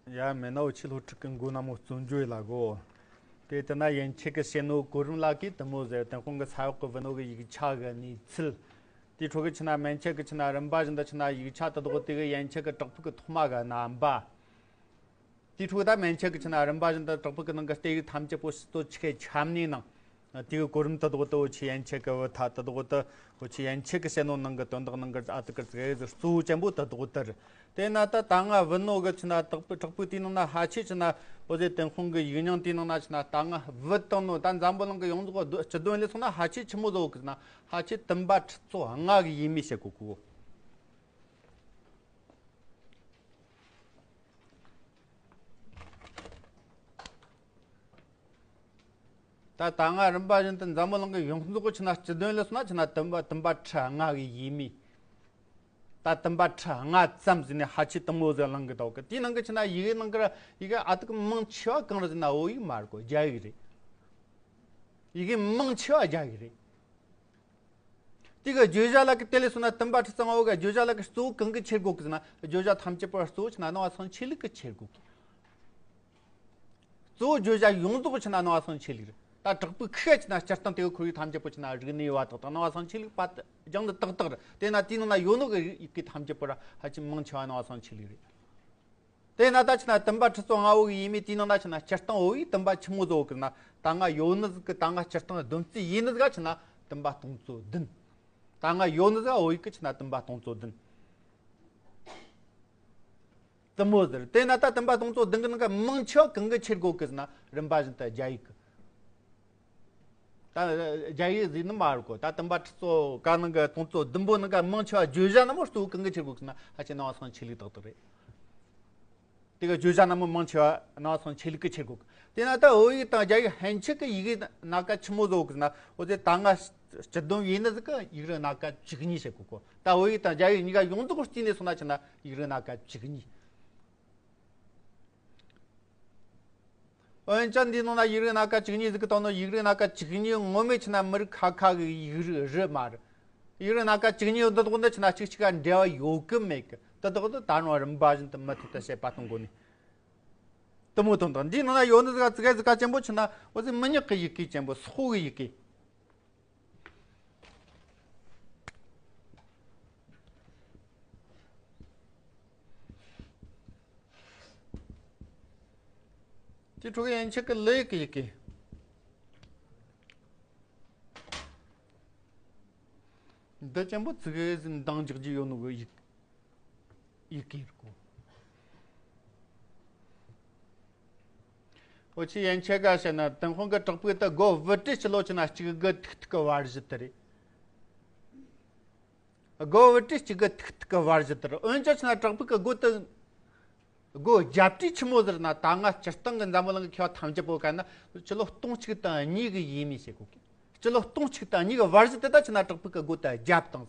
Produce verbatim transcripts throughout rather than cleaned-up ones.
ཡ་མེད་ན་འུ་ཆོ་སློབ་ཕྲུག་གི་མགོ་ན་མོ་བཙོན་འཇུག་ཡིན་ལ་གོ། དེ་ལྟ་ན་ཡན་ཆད་ཀྱི་བཤད་ནོ་གོ་རིམ་ལ་གི་དུ་མོ་ཟེར། ཏེ་ཁོང་གི་ས་འོག་གི་བུ་ནོ་གི་ཡིག་ཆ་གི་གནས་ཚུལ། དེའི་ཁྲོད་ཀྱི་ཆི་ན་མན་ཆད་ཀྱི་ཆི་ན་རིམ་པ་བཞིན་དུ་ཆི་ན་ཡིག་ཆ་དེ་དག་དེ་གི་ཡན་ཆད་ཀྱི་བྲག་ཕུག་གི་ཐོག་མ་གི་རྣམ་པ། དེའི་ཁྲོད་ད་མན་ཆད་ཀྱི་ཆི་ན་རིམ་པ་བཞིན་དུ་བྲག་ཕུག་གི་ནང་གི་གཏེར་ཡིག་ཐམས་ཅད་པོ་ཕྱི་གཙོ་ཆི་གེ་ཁྱབ་ནས་ནང་། དེ་གི་གོ་རིམ་དེ་དག་དེ་འུ་ཆོ་ཡན་ཆད་ཀྱི་བུ་ཐ་དེ་དག་དེ་འུ་ཆོ་ཡན་ཆད་ཀྱི་བཤད་ནོ་ནང་གི་དོན་དག་ནང་གི་ཨ་དེ་གི་ཙི་གེ་ཟིག་གཙོ་བོ་ཅན་པོ་དེ་དག་དེ་རེད། དེ་ན་ད་ད་ང་བུ་ནོ་གི་ཆི་ན་བྲག་ཕུག་བྲག་ཕུག་དེའི་ནང་ན་ཕལ་ཆེར་ཆི་ན་འོ་ཟེར་ཏེ་ཁོང་གི་ཡིག་རྙིང་དེའི་ནང་ན་ཆི་ན་ད་ང་བུ་དང་ནོ་ད་འཛམ་བུ་གླིང་གི་ཡོངས་རྫོགས་སྤྱི་དོན་ལས་སོང་ན་ཕལ་ཆེར་ཆི་མོ་ཟིག་གི་ཟེར་ན་ཕལ་ཆེར་དུམ་པ་ཁྲི་ཚོ་ལྔ་གི་ཡས་མས་བཤད་གོ་གི་གོ། ད་ད་ང་རིམ་པ་བཞིན་དུ་འཛམ་བུ་གླིང་གི་ཡོངས་རྫོགས་ཀྱི་ཆི་ན་སྤྱི་དོན་ལས་སོང་ན་ཆི་ན་དུམ་པ་དུམ་པ་ཁྲི་ལྔ་གི་ཡས་མས། ད་དུམ་པ་ཁྲི་ལྔ་ཙམ་ཟིན་ནས་ཕལ་ཆེར་དུ་མོ་ཟིག་གླེང་གི་འདུག་གི། དེའི་ནང་གི་ཆི་ན་ཡི་གེ་ནང་གི་ཡི་གེ་ཨ་ཐུག་མང་ཆེ་བ་གང་རེད་ཟེར་ན་བོད་ཡིག་མ་རེད་གོ། རྒྱ་ཡིག་རེད། ཡི་གེ་མང་ཆེ་བ་རྒྱ་ཡིག་རེད། དེ་གི་བརྗོད་བྱ་ལ་གི་དེ་ལས་སོང་ན་དུམ་པ་ཁྲི་ཚོ་ལྔ་བོ་གི་བརྗོད་བྱ་ལ་གི་གཙོ་བོ་གང་གི་ཁྱེར་དགོས་གི་ཟེར་ན། བརྗོད་བྱ་ཐམས་ཅད་པོ་གཙོ་བོ་ཆི་ན་ནང་པ་སངས་ཆོས་ལུགས་གི་ཁྱེར་དགོས་གི། གཙོ་བོ་བརྗོད་བྱ་ཡོངས་རྫོགས་ཆི་ན་ནང་པ་སངས་ཆོས་ལུགས་རེད། ད་བྲག་ཕུག་ཁ་ཆི་ན་སྤྱིར་བཏང་དེ་གི་ཁོར་ཡུག་ཐམས་ཅད་པོ་ཆི་ན་རིག་གནས་ཡོད་པ་དག་དང་ནང་པ་སངས་ཆོས་ལུགས་པ་དེ་སྦྱང་ནི་ཏག་ཏག་རེད། དེ་ན་དེའི་ནང་ན་ཡོད་ནོ་གི་ཡི་གེ་ཐམས་ཅད་པོ་ར་ཕལ་ཆེར་མང་ཆེ་བ་ནང་པ་སངས་ཆོས་ལུགས་རེད། དེ་ན་ད་ཆི་ན་དུམ་པ་ཁྲི་ཚོ་ལྔ་བོ་གི་ཡས་མས་དེའི་ནང་ན་ཆི་ན་སྤྱིར་བཏང་བོད་ཡིག་དུམ་པ་ཆི་མོ་ཟིག་གི་ན་ད་ང་ཡོད་ནི་ཟིག་གི་ད་ང་སྤྱིར་བཏང་སྡོམ་རྩིས་ཡིན་ནི་ཟིག་ག་ཆི་ན་དུམ་པ་སྟོང་ཚོ་བདུན། ད་ང་ཡོད་ནི་ཟིག་ག་བོད་ཡིག་གི་ཆི་ན་དུམ་པ་སྟོང་ཚོ་བདུན། དུ་མོ་ཟེར། དེ་ན་ད་དུམ་པ་སྟོང་ཚོ་བདུན་གི་ནང་གི་མང་ཆེ་བ་གང་གི་ཁྱེར་དགོས་གི་ཟེར་ན་རིམ་པ་བཞིན་དུ་རྒྱ་ཡིག་གི། ད་རྒྱ་ཡིག་ཟེར་ནི་མ་རེད་གོ། ད་དུམ་པ་ཁྲི་ཚོ་ག་ནང་གི་སྟོང་ཚོ་བདུན་པོ་ནང་གི་མང་ཆེ་བ་བརྗོད་བྱ་ན་མོ་གཙོ་བོ་གང་གི་ཁྱེར་དགོས་གི་ཟེར་ན་ཕལ་ཆེར་ནང་པ་སངས་ཆོས་ལུགས་ཏག་ཏག་རེད། དེ་གི་བརྗོད་བྱ་ན་མོ་མང་ཆེ་བ་ནང་པ་སངས་ཆོས་ལུགས་གི་ཁྱེར་དགོས་གི། དེ་ན་ད་བོད་ཡིག་དང་རྒྱ་ཡིག་ཕན་ཆད་གི་ཡི་གེ་སྣ་ཁ་ཆི་མོ་ཟིག་གི་ཟེར་ན་འོ་དེ་ད་ང་སྤྱི་སྡོམ་ཡིན་ནི་ཟིག་གི་ཡིག་རིགས་སྣ་ཁ་བཅུ་གཉིས་བཤད་གོ་གོ། ད་བོད་ཡིག་དང་རྒྱ་ཡིག་གཉིས་ཀ་ཡོངས་རྫོགས་བརྩིས་ནས་སོང་ན་ཆི་ན་ཡིག་རིགས་སྣ་ཁ་བཅུ་གཉིས། འོན་ཀྱང་འདིའི་ནང་ན་ཡིག་རིགས་སྣ་ཁ་བཅུ་གཉིས་ཟིག་གི་དོན་ནི་ཡིག་རིགས་སྣ་ཁ་བཅུ་གཉིས་ངོ་མས་ཆི་ན་མི་རིགས་ཁ་ཁ་གི་ཡིག་རིགས་རེད་མ་རེད། ཡིག་རིགས་སྣ་ཁ་བཅུ་གཉིས་འདི་དག་འདི་ཆི་ན་གཅིག་གཅིག་ག་འབྲེལ་བ་ཡོད་གི་མེད་གི་དེ་དག་འདི་ད་རུང་རིམ་པ་བཞིན་དུ་མུ་མཐུད་དུ་བཤད་པ་གཏོང་དགོས་ནི། དུ་མོ་དོན་དག་འདིའི་ནང་ན་ཡོད་ནི་ཟིག་ག་ཙི་གེ་ཙི་གེ་ཅན་པོ་ཆི་ན་འོ་ཟིག་མི་ཉག་གི་ཡི་གེ་ཅན་པོ་སོག་གི་ཡི་གེ། དེ་ཕྲུ་གུ་ཡན་ཆད་ཀྱི་ལི་ཡི་གེ་ཡི་གེ། འདི་ཅན་པོ་ཙི་གེ་ཟིག་འདང་རྒྱག་རྒྱུ་ཡོད་ནོ་གི་ཡི་ཡི་གེ་རེད་གོ། འུ་ཆོ་ཡན་ཆད་ག་བཤད་ན་ཏུན་ཧོང་གི་བྲག་ཕུག་དེ་སྒོ་བུ་ཏྲི་སྤྱི་ལོ་ཆི་ན་གཅིག་དགུ་ཐིག་ཐིག་གི་བར་གཞི་དེ་རེད། སྒོ་བུ་ཏྲི་གཅིག་དགུ་ཐིག་ཐིག་གི་བར་གཞི་དེ་རེད། འོན་ཀྱང་ཆི་ན་བྲག་ཕུག་གི་སྒོ་དེ་སྒོ་རྒྱབ་ཏུ་ཆི་མོ་ཟེར་ན་ད་ང་སྤྱིར་བཏང་གི་འཛམ་བུ་གླིང་གི་མཁས་པ་ཐམས་ཅད་པོ་ག་ན་སྤྱི་ལོ་སྟོང་གཅིག་དང་གཉིས་ཀྱི་ཡས་མས་བཤད་གོ་གི། སྤྱི་ལོ་སྟོང་གཅིག་དང་གཉིས་ཀྱི་བར་གཞི་དེ་ད་ཆི་ན་བྲག་ཕུག་གི་སྒོ་དེ་རྒྱབ་བཏང་།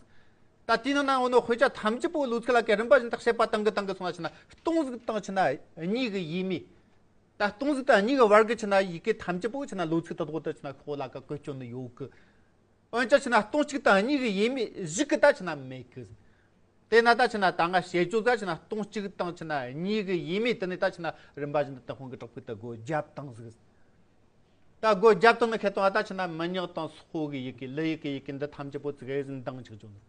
ད་དེའི་ནང་ན་འོ་ནོ་དཔེ་ཆ་ཐམས་ཅད་པོ་ལོ་ཚིགས་ལ་ཀའི་རིམ་པ་བཞིན་དུ་བཤད་པ་བཏང་གི་བཏང་གི་སོང་ན་ཆི་ན་སྟོང་ཟིག་དང་ཆི་ན་གཉིས་ཀྱི་ཡས་མས། ད་སྟོང་ཟིག་དང་གཉིས་ཀྱི་བར་གྱི་ཆི་ན་ཡི་གེ་ཐམས་ཅད་པོ་ཆི་ན་ལོ་ཚིགས་དེ་དག་དེ་ཆི་ན་ཁོ་ལ་ཀ་བཀོལ་སྤྱོད་ནི་ཡོད་གི། འོན་ཀྱང་ཆི་ན་སྟོང་གཅིག་དང་གཉིས་ཀྱི་ཡས་མས་གཞི་གི་ད་ཆི་ན་མེད་གི། དེ་ན་ད་ཆི་ན་ད་ང་བཤད་རྒྱུ་ད་ཆི་ན་སྟོང་གཅིག་དང་ཆི་ན་གཉིས་ཀྱི་ཡས་མས་དེ་ནས་ད་ཆི་ན་རིམ་པ་བཞིན་དུ་ཏུན་ཧོང་གི་བྲག་ཕུག་དེ་སྒོ་རྒྱབ་བཏང་ཟིག། ད་སྒོ་རྒྱབ་བཏང་ནི་ཁེ་ཏོ་ད་ཆི་ན་མི་ཉག་དང་སོག་གི་ཡི་གེ་ལི་ཡི་གེ་ཡི་གེ་འདི་ཐམས་ཅད་པོ་ཙི་གེ་ཟིག་འདང་ཆགས་བྱུང་ནི།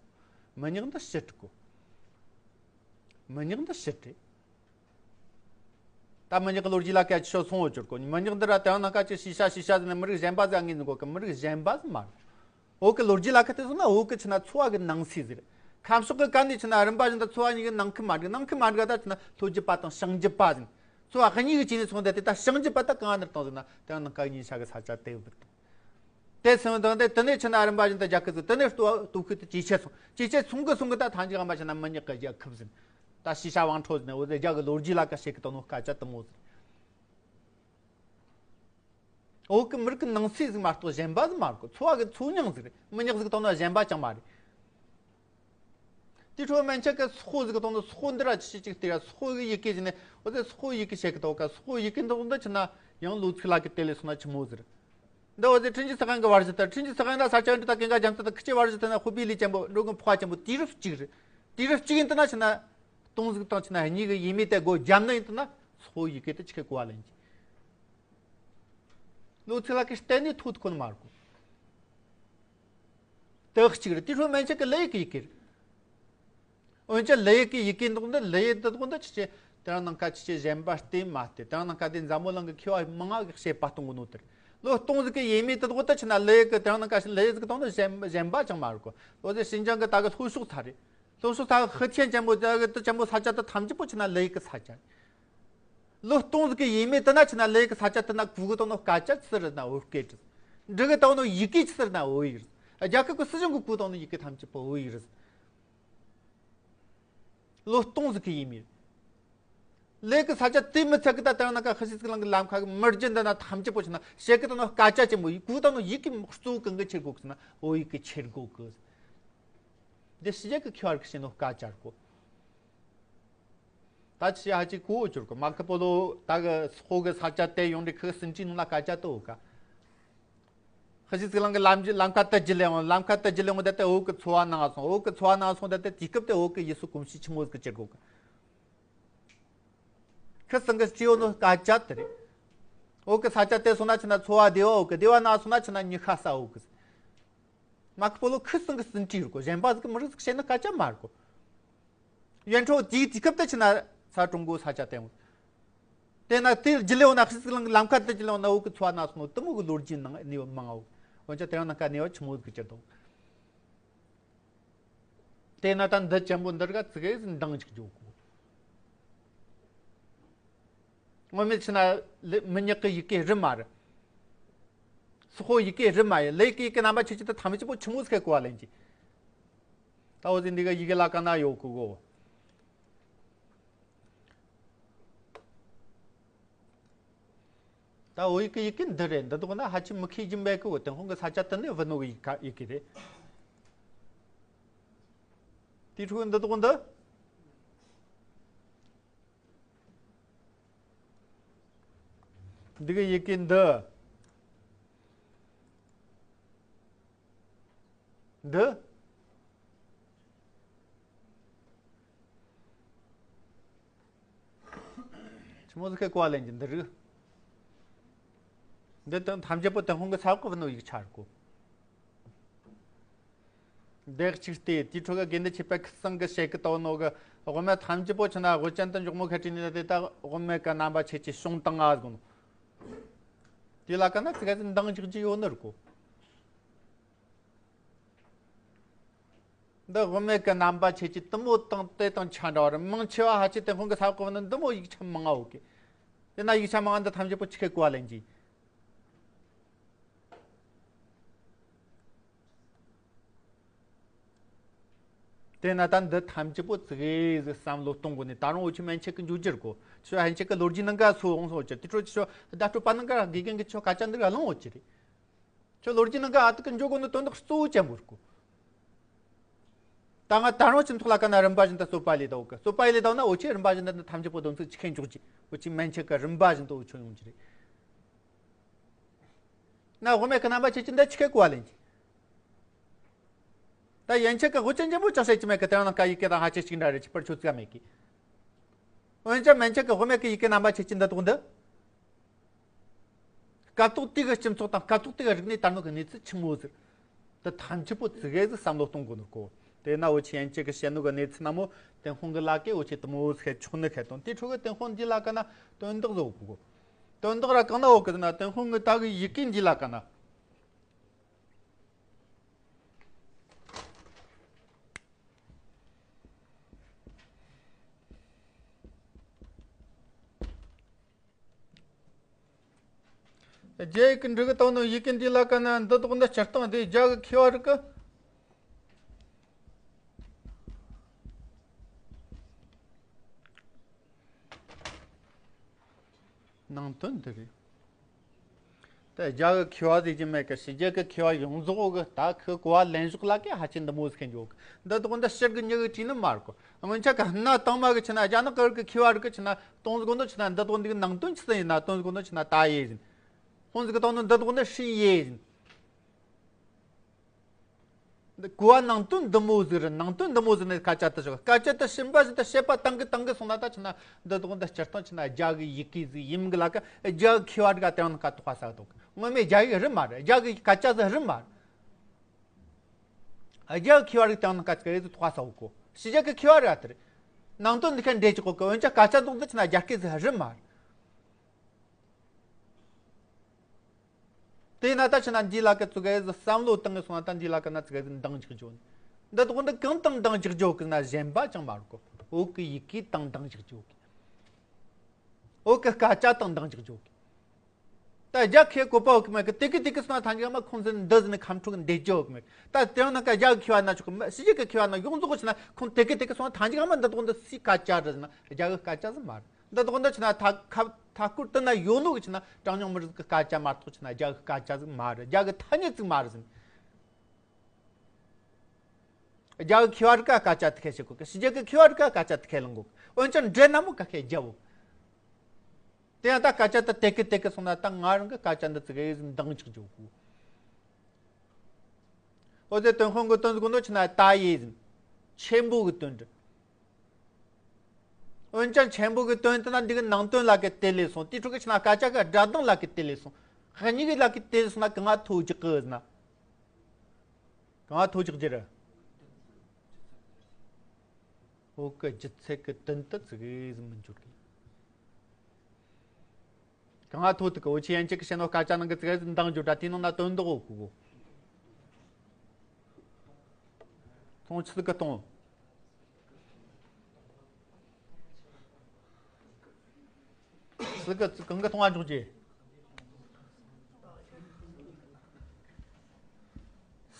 མི་ཉག་འདི་ཕྱི་དྲུག་གོ། མི་ཉག་འདི་ཕྱི་དྲུག་ད་མི་ཉག་གི་ལོ་རྒྱུས་ལ་ཀ་ཅི་ཤོ་སོང་བོ་བཅུར་གོ། མི་ཉག་འདི་ར་དེང་ན་ཀ་ཅི་ཤི་ཤ་ཤི་ཤ་ཟེར་ནས་མི་རིགས་གཞན་པ་ཟིག་ངེས་འཛིན་གོ་གི། མི་རིགས་གཞན་པ་ཟིག་མ་རེད། བོད་ཀྱི་ལོ་རྒྱུས་ལ་ཁ་དེ་སོང་ན་བོད་ཀྱི་ཆི་ན་འཚོ་བ་གི་ནང་གསེས་ཟིག་རེད། ཁམས་ཕྱོགས་ཀྱི་ག་ནས་ཆི་ན་རིམ་པ་བཞིན་དུ་འཚོ་བ་གཉིས་ཀྱི་ནང་ཁུལ་མ་འགྲིག། ནང་ཁུལ་མ་འགྲིག་ད་ཆི་ན་ལྷོ་རྒྱུད་པ་དང་བྱང་རྒྱུད་པ་ཟིག། འཚོ་བ་གཉིས་ཀྱི་ཆི་ནས་སོང་དེ་དེ་ད་བྱང་རྒྱུད་པ་ད་གང་ནས་བཏང་ཟིག་ན་དེ་ནང་ཀ་ཉིན་ཤ་གི་ས་ཆ་དེ་བུད། དེ་སོང་དང་དེ་དེ་ནས་ཆི་ན་རིམ་པ་བཞིན་དུ་རྒྱ་སྐད་ཟིག། དེ་ནས་སྟོབས་སྟོབས་ཤུགས་དེ་ཇེ་ཆེ་སོང་། ཇེ་ཆེ་སོང་གི་སོང་གི་ད་ཐང་ཅིག་གང་མ་ཆི་ན་མི་ཉག་གི་རྒྱལ་ཁབ་ཟིག། ད་ཤི་ཤ་དབང་འཕྲོག་ཟིག་ནས་འོ་དེ་རྒྱ་གི་ལོ་རྒྱུས་ལ་ཀ་བཤད་གི་དང་ནོ་སྐད་ཆ་དེ་མོ་ཟིག། བོད་ཀྱི་མི་རིགས་ཀྱི་ནང་གསེས་ཟིག་མ་གཏོགས་གཞན་པ་ཟིག་མ་རེད་གོ། འཚོ་བ་གི་འཚོ་མྱིང་ཟིག་རེད། མི་ཉག་ཟིག་དང་ན་གཞན་པ་ཅང་མ་རེད། དེ་འཕྲོ་མན་ཆད་ཀྱི་སོག་ཟིག་དང་ན་སོག་འདི་ར་ཆི་ཆི་ཅིག་དེ་ར་སོག་གི་ཡི་གེ་ཟིག་ནས་འོ་དེ་སོག་ཡི་གེ་བཤད་གི་དོ་ཀ། སོག་ཡི་གེ་འདི་འདི་ཆི་ན་ཡང་ལོ་ཚིགས་ལ་གི་དེ་ལས་སོང་ན་ཆི་མོ་ཟིག་རེད། འདི་འོ་དེ་ཁྲིན་ཅི་སི་ཁན་གི་བར་གཞི་དེ། ཁྲིན་ཅི་སི་ཁན་ན་ས་ཆ་འདི་ད་ཀེང་ག་རྒྱ་མཚོ་དང་ཁི་ཆི་བར་གཞི་དེ་ན་ཧུ་པི་ལི་ཅན་པོ་འགྲོ་གི་ཕོ་བ་ཅན་པོ་དུས་རབས་གཅིག་རེད། དུས་རབས་གཅིག་ཡིན་དུ་ན་ཆི་ན་སྟོང་ཟིག་དང་ཆི་ན་གཉིས་གི་ཡས་མས་དེ་སྒོ་རྒྱབ་ན་ཡིན་དུ་ན་ སོགས་ཡི་གེ་དེ་ཆི་གེ་གོ་བ་ལེན་གྱི། ལོ་ཚིག་ལ་གི་གཏན་ནས་ཐོག་ཏུ་ཁོ་ན་མ་རེད་གོ། དེ་གཅིག་རེད། དེ་འཕྲོ་མན་ཆད་ཀྱི་ལས་ཡི་གེ་ཡི་གེ་རེད། འོན་ཀྱང་ལས་ཡི་གེ་ཡི་གེ་འདུག་འདི་ལས་ཡི་འདི་འདུག་འདི་ཆི་ཆི་དེ་རང་ནང་ཁ་ཆི་ཆི་གཞན་པ་བལྟས་མ་བལྟས། དེ་རང་ནང་ཁ་དེ་འཛམ་བུ་གླིང་གི་མཁས་པ་མང་ང་གི་བཤད་པ་གཏོང་གི་ནོ་དེ་རེད། ལོ་སྟོང་ཟིག་གི་ཡས་མས་དེ་འདུག་འདི་ཆི་ན་ལས་ཡི་གེ་དེ་རང་ནང་ཁ་ལས་ཡི་གེ་གཏོང་ནི་གཞན་གཞན་པ་ཅང་མ་རེད་གོ། ལོ་ཟེར་ཤིན་ཅང་གི་ད་གི་ལྷོ་ཕྱོགས་ཚ་རེད། ལྷོ་ཕྱོགས་ཚ་གི་ཧི་ཐན་ཅན་པོ་དེ་གི་དེ་ཅན་པོ་ས་ཆ་དེ་ཐམས་ཅད་པོ་ཆི་ན་ལས་ཡི་གེ་ས་ཆ་རེད། ལོ་སྟོང་ཟིག་གི་ཡས་མས་དེ་ན་ཆི་ན་ལས་ཡི་གེ་ས་ཆ་དེ་ན་གོ་གི་དང་ནོ་སྐད་ཆ་ཆི་ཟེར་ན་བོད་སྐད་རེད། འབྲི་གི་དང་ནོ་ཡི་གེ་ཆི་ཟེར་ན་བོད་ཡིག་རེད། རྒྱལ་ཁབ་ཀྱི་སྲིད་གཞུང་གི་གོ་དང་ནོ་ཡི་གེ་ཐམས་ཅད་པོ་བོད་ཡིག་རེད། ལོ་སྟོང་ཟིག་གི་ཡས་མས། ལས་ཀྱི་ས་ཆ་དེ་མི་ཚད་གི་ད་དེ་རང་ནང་ཁ་ཧི་ཤི་ཚིག་ལང་གི་ལམ་ཁ་གི་མི་རྒྱུ་འདི་ན་ཐམས་ཅད་པོ་ཆི་ན་བཤད་གི་དང་ནོ་སྐད་ཆ་ཆེན་པོ་ཡིག་གོ་དང་ནོ་ཡི་གེ་གཙོ་བོ་གང་གི་ཆེར་གོ་གི་ཆི་ན་བོད་ཡིག་གི་ཆེར་གོ་གི། འདི་ཕྱི་རྒྱལ་གི་མཁས་པ་རིགས་བཤད་ནོ་སྐད་ཆ་རེད་གོ། ད་ཆི་ཧ་ཅི་གོ་འོ་གྱུར་གོ། མར་ཁོ་པོ་ལོ་ད་གི་སོག་གི་ས་ཆ་དེ་ཡོང་དུས་ཁི་ཟིན་ཅི་ནང་ལ་སྐད་ཆ་དེ་འོ་ག། ཧི་ཤི་ཚིག་ལང་གི་ལམ་ལམ་ཁ་དེ་ཇི་ལེ་འོང་། ལམ་ཁ་དེ་ཇི་ལེ་འོང་། ད་དེ་བོད་གི་འཚོ་བ་ནང་སོང་། བོད་གི་འཚོ་བ་ནང་སོང་། ད་དེ་དུས་སྐབས་དེ་བོད་གི་ཡུལ་སྲོལ་གོམས་གཤིས་ཆི་མོ་ཟིག་གི་ཅི་གོ་གི། ཁི་སང་གི་སྤྱི་ཡོ་ནོ་སྐད་ཆ་དེ་རེད། བོད་གི་ས་ཆ་དེ་སོང་ན་ཆི་ན་འཚོ་བ་བདེ་བ། བོད་གི་བདེ་བ་ནང་སོང་ན་ཆི་ན་ཉི་ཤ་ས་བོད་གི། མར་ཁོ་པོ་ལོ་ཁི་སང་གི་ཟིན་ཅི་རེད་གོ། གཞན་པ་ཟིག་གི་མི་རིགས་ཟིག་བཤད་ན་སྐད་ཆ་མ་རེད་གོ། ཡོན་ཁྲོ་དེའི་དུས་སྐབས་དེ་ཆི་ན་ས་ཀྲུང་གོ་ས་ཆ་དེ་འོང་། དེ་ན་དེ་ཇི་ལེ་འོང་ན་ཧི་ཤི་ཚིག་ལང་གི་ལམ་ཁ་དེ་ཇི་ལེ་འོང་ན་བོད་གི་འཚོ་བ་ནང་སོང་ནོ་དེ་མོ་གི་ལོ་རྒྱུས་ནང་གནས་བབ་མང་ང་འོ། འོན་ཀྱང་དེ་རང་ནང་ཁ་གནས་བབ་ཆི་མོ་ཟིག་གི་ཅི་དང་། དེ་ན་ད་འདི་ཅན་པོ་འདི་ར་ཙི་གེ་ཟིག་འདང་ཅིག་འཇོག་གོ། ངོ་མ་ཆི་ན་ལེ་མི་ཉག་གི་ཡི་གེ་རི་མ་རེད། སོག་པོ་ཡི་གེ་རི་མ་ཡི་ལས་ཀྱི་ཡི་གེ་རྣམ་པ་ཆེ་ཆེ་དེ་ཐམས་ཅད་པོ་ཆི་མོ་ཟིག་གི་གོ་བ་ལེན་གྱི། ད་འོ་ཟིག་འདི་ག་ཡི་གེ་ལ་ཀ་ན་ཡོད་གི་གོ། ད་འོ་ཡི་གེ་ཡི་གེ་འདི་རེད། འདི་དག་ན་ཧ་ཅི་མི་ཁེ་ཇི་འབད་གི་འོ། ཏེ་ཧོང་གི་ས་ཆ་དེ་ནས་བུ་ནོ་གི་ཡི་གེ་ཡི་གེ་རེད། དེ་འཕྲོ་འདི་དག་འདི། འདི་གི་ཡི་གེ་འདི། འདི། ཆི་མོ་ཟིག་གི་གོ་བ་ལེན་གྱི་འདི་རིགས། འདི་དང་ཐམས་ཅད་པོ་ཏེ་ཧོང་གི་ས་འོག་གི་བུ་ནོ་ཡིག་ཆ་རེད་གོ། འདི་གཅིག་སྟེ་དེའི་ཁྲོད་ཀ་དགེ་འདུན་ཆོས་འཕེལ་ཁི་སང་གི་བཤད་གི་ལྟ་བུ་ནོ་གི་དབུ་མེད་ཐམས་ཅད་པོ་ཆི་ན་དབུ་ཅན་དུ་འཇོག་མོ་ཁ་བྲིས་ནས་དེ་ད་དབུ་མེད་གི་རྣམ་པ་ཆེ་ཆེ་བྱུང་བཏང་ང་ཟིག་ནོ། དེ་ལ་ཀ་ན་ཙི་ག་ཟིག་འདང་རྒྱག་རྒྱུ་ཡོད་ནི་རེད་གོ། འདི་དབུ་མེད་གི་རྣམ་པ་ཆེ་ཆེ་དུ་མོ་དང་དེ་དང་ཆ་འདྲ་བ་རེད། མང་ཆེ་བ་ཧ་ཅི་ཏེ་ཧོང་གི་ས་འོག་གི་བུ་ནོ་འདི་མོ་ཡིག་ཆ་མང་ང་འོ་གི། དེ་ན་ཡིག་ཆ་མང་ང་འདི་ཐམས་ཅད་པོ་ཆི་གི་གོ་བ་ལེན་གྱི། དེ་ན་ད་འདི་ཐམས་ཅད་པོ་ཙི་གེ་ཟིག་བསམ་བློ་གཏོང་དགོས་ནས། ད་རུང་འུ་ཆོ་མན་ཆད་ཀྱི་འཇུག་རྒྱུ་རེད་གོ། ཆོ་ཧན་ཆད་ཀྱི་ལོ་རྒྱུས་ནང་ག་སོ་འོང་སོ་ཅི། དེ་ཁྲོད་ཆོ་བརྡ་སྤྲོད་པ་ནང་ག་དགེ་རྒན་གྱི་ཆོ་སྐད་ཆ་འདི་ག་བླངས་འོ་ཅི་རེད། ཁྱོད་ལོ་རྒྱུས་ནང་ག་ཨ་ཏི་ཀི་འཇོག་དགོས་ནི་དོན་དག་གཙོ་བོ་ཅན་པོ་རེད་གོ། ད་ང་ད་རུང་སྤྱི་ཚོགས་ལ་ཀ་ན་རིམ་པ་བཞིན་དུ་རྩོད་པ་ལས་དོ་གི། རྩོད་པ་ལས་དོ་ན་འུ་ཆོས་རིམ་པ་བཞིན་དུ་ཐམས་ཅད་པོ་དོན་ཚིག་ཅི་ཁེན་འཇོག་ཅིག། འུ་ཆོས་མན་ཆད་ཀྱི་རིམ་པ་བཞིན་དུ་འུ་ཆོ་ཡོང་རྒྱུ་རེད། ན་དབུ་མེད་ཀྱི་རྣམ་པ་ཆེ་ཆེ་འདི་ཆི་གི་གོ་བ་ལེན་གྱི། ད་ཡན་ཆད་ཀྱི་དབུ་ཅན་ཅན་པོ་ཅང་བཤད་ཀྱི་མེད་ཀི། དེ་རང་ནང་ག་ཡི་གེ་དང་ཧ་ཅི་གཅིག་འདྲ་རེད། ཁྱད་པར་ཆོ་ཙི་ག་མེད་ཀི། འོན་ཀྱང་མན་ཆད་ཀྱི་དབུ་མེད་ཀྱི་ཡི་གེ་རྣམ་པ་ཆེ་ཆེ་འདི་དག་འདི། སྐབས་ཐོག་དེ་གི་སྤྱི་ཚོགས་དང་སྐབས་ཐོག་དེ་གི་རིག་གནས་དར་ནོ་གི་གནས་ཚུལ་ཆི་མོ་ཟིག། དེ་ཐམས་ཅད་པོ་ཙི་གེ་ཟིག་བསམ་བློ་གཏོང་དགོས་ནོ་གོ། དེ་ན་འུ་ཆོས་ཡན་ཆད་ཀྱི་བཤད་ནོ་གི་གནས་ཚུལ་ན་མོ་ཏེ་ཧོང་གི་ལ་ཀས་འུ་ཆོས་དུ་མོ་ཟིག་ཆོག་ནི་ཁེ་དང་། དེ་ཁྲོད་གི་ཏེ་ཧོང་འདི་ལ་ཀ་ན་དོན་དག་ཟིག་གོ། དོན་དག་ར་གང་ན་འོ་གི་ན་ཏེ་ཧོང་གི་ད་གི་ཡི་གེ་འདི་ལ་ཀ་ན། རྒྱ་ཡིག་གི་འབྲི་གི་བཏང་ནོ་ཡི་གེ་འདི་ལ་ཀ་ན་འདི་དག་འདི་སྤྱིར་བཏང་དེ་རྒྱ་གི་མཁས་པ་རིགས་གི་ནང་དོན་འདི་རེད། ད་རྒྱ་གི་མཁས་པ་ཟེར་གྱི་མེད་ཀི། ཕྱི་རྒྱལ་གི་མཁས་པ་ཡོངས་རྫོགས་གི་ད་ཁོའི་གོ་བ་ལེན་ཕྱོགས་ལ་ཀའི་ཧ་ཅི་འདི་མོ་ཟིག་གི་འཇོག་གི། འདི་དག་འདི་ཕྱིར་གི་མྱི་གི་བྲིས་ནི་མ་རེད་གོ། སྔོན་ཆད་གི་སྣ་དང་མ་གི་ཆི་ན་རྒྱ་ནག་གི་རིགས་གི་མཁས་པ་རིགས་གི་ཆི་ན་སྟོང་ཟིག་གོ་ནོ་ཆི་ན་འདི་དག་འདི་གི་ནང་དོན་ཆི་ཟིག་ཡིན་ན་སྟོང་ཟིག་གོ་ནོ་ཆི་ན་ད་ཡེ་ཡིན། ཧོང་ཟིག་གི་སྟོང་ནོ་འདི་དག་འདི་ཧྲི་ཡེ་ཡིན། གོ་བ་ནང་དོན་འདི་མོ་ཟིག་རེད། ནང་དོན་འདི་མོ་ཟིག་ནས་སྐད་ཆ་དེ་ཞོག་སྐད་ཆ་དེ་ཤིན་པ་ཞིག་ཏུ་བཤད་པ་བཏང་གི་བཏང་གི་སོང་ན། ད་ཆི་ན་འདི་དག་འདི་སྤྱིར་བཏང་ཆི་ན་རྒྱ་གི་ཡི་གེ་ཟིག་ཡིན་གི་ལ་ཀ། རྒྱ་གི་མཁས་པ་རིག་ག་དེ་ཡང་ན་ཀ་ཐོག་ས་དོག་ངོ་མས་རྒྱ་ཡིག་རིན་མ་རེད། རྒྱ་གི་སྐད་ཆ་ཟིག་རིན་མ་རེད། རྒྱ་གི་མཁས་པ་རིག་དེ་ཡང་ན་ཀ་ཅིག་རེད་ཟིག་ཐོག་ས་འོ་གོ། ཕྱི་རྒྱལ་གི་མཁས་པ་རིག་ཨ་དེ་རེད། ནང་དོན་འདི་ཁ་འདྲེ་ཅིག་གོ་གི། འོན་ཀྱང་སྐད་ཆ་དེ་ཆི་ན་རྒྱ་སྐད་ཟིག་རིན་མ་རེད། དེས་ན་ད་ཆི་ན་འདི་ལ་ཀ་ཙི་གེ་ཟིག་བསམ་བློ་བཏང་ངེ་སོང་ན། ད་འདི་ལ་ཀ་ན་ཙི་གེ་ཟིག་འདང་རྒྱག་རྒྱུ་ཡོད། འདི་དག་འདི་གང་དང་འདང་རྒྱག་རྒྱུ་ཡོད་གི་ན། གཞན་པ་ཅང་མ་རེད་གོ། བོད་གི་ཡི་གེ་དང་འདང་རྒྱག་རྒྱུ་ཡོད་གི། བོད་གི་སྐད་ཆ་དང་འདང་རྒྱག་རྒྱུ་ཡོད་གི། ད་རྒྱ་མཁས་པོ་བོད་གི་མེད་གི། དེ་གི་དེ་གི་སོང་ན་ཐང་ཅིག་མ་ཁོང་ཚོ་འདི་ཟིག་ནས་ཁམས་ཕྲུག་གི་འདེད་རྒྱུ་ཡོད་གི་མེད་གི། ད་དེ་ཡང་ན་ཀ་རྒྱ་གི་མཁས་པ་ན་ཆོག་གི། ཕྱི་རྒྱལ་གི་མཁས་པ་ན་ཡོངས་རྫོགས་གི་ཆི་ན་ཁོང་དེ་གི་དེ་གི་སོང་ན་ཐང་ཅིག་མ་འདི་དག་འདི་སུའི་སྐད་ཆ་རེད་ཟེར་ན་རྒྱ་གི་སྐད་ཆ་ཟིག་མ་རེད། འདི་དག་འདི་ཆི་ན་མཐའ་ཁ་མཐའ་སྐོར་དེ་ན་ཡོད་ནོ་གི་ཆི་ན་གྲངས་ཉུང་མི་རིགས་ཀྱི་སྐད་ཆ་མ་གཏོགས་ཆི་ན་རྒྱ་གི་སྐད་ཆ་ཟིག་མ་རེད། རྒྱ་གི་ཐ་སྙད་ཟིག་མ་རེད་ཟེར། རྒྱ་གི་མཁས་པ་རིག་ག་སྐད་ཆ་དེ་ཁས་བཤད་གོ་གི། ཕྱི་རྒྱལ་གི་མཁས་པ་རིག་ག་སྐད་ཆ་དེ་ཁས་ལེན་གོ་གི། འོན་ཀྱང་འདྲེ་ན་མོ་ཀ་ཁས་རྒྱབ་བོ། དེ་ཡང་ད་སྐད་ཆ་དེ་དེ་གི་དེ་གི་སོང་ན་ད་ང་རང་གི་སྐད་ཆ་འདི་ཙི་གེ་ཟིག་འདང་རྒྱག་རྒྱུ་གོ། འོ་དེ་ཏུན་ཧོང་གི་དོན་ཟིག་གོ་ནོ་ཆི་ན་ད་ཡེ་ཟིན། ཆེན་པོ་གི་དོན་འདི། འོན་ཀྱང་ཆེན་པོ་གི་དོན་དེ་ན་འདི་གི་ནང་དོན་ལ་ཀི་དེ་ལས་སོང་། དེའི་ཕྲུ་གུ་ཆི་ན་སྐད་ཆ་གི་སྒྲ་གདངས་ལ་ཀི་དེ་ལས་སོང་། གཉིས་གི་ལ་ཀི་དེ་ལས་སོང་ན་གང་ང་མཐོ་རྒྱག་གི་ཟིན་ན། གང་ང་མཐོ་རྒྱག་རྒྱུ་རེད། འོ་གི་ལྗིད་ཚད་གི་དོན་དུ་ཙི་གེ་ཟིག་མི་འགྱུར་གི། གང་ང་མཐོ་ཐུག་གི། འོ་ཆི་ཡན་ཆད་གི་བཤད་ནོ་སྐད་ཆ་ནང་གི་ཙི་གེ་ཟིག་འདང་རྒྱུ་འདྲ། དེའི་ནང་ན་དོན་དག་འོ་གི་གོ། ཚོང་ཆི་ཟིག་གི་གཏོང་། ཟིག་གི་གང་གི་གཏོང་བ་འཇོག་རྒྱུ།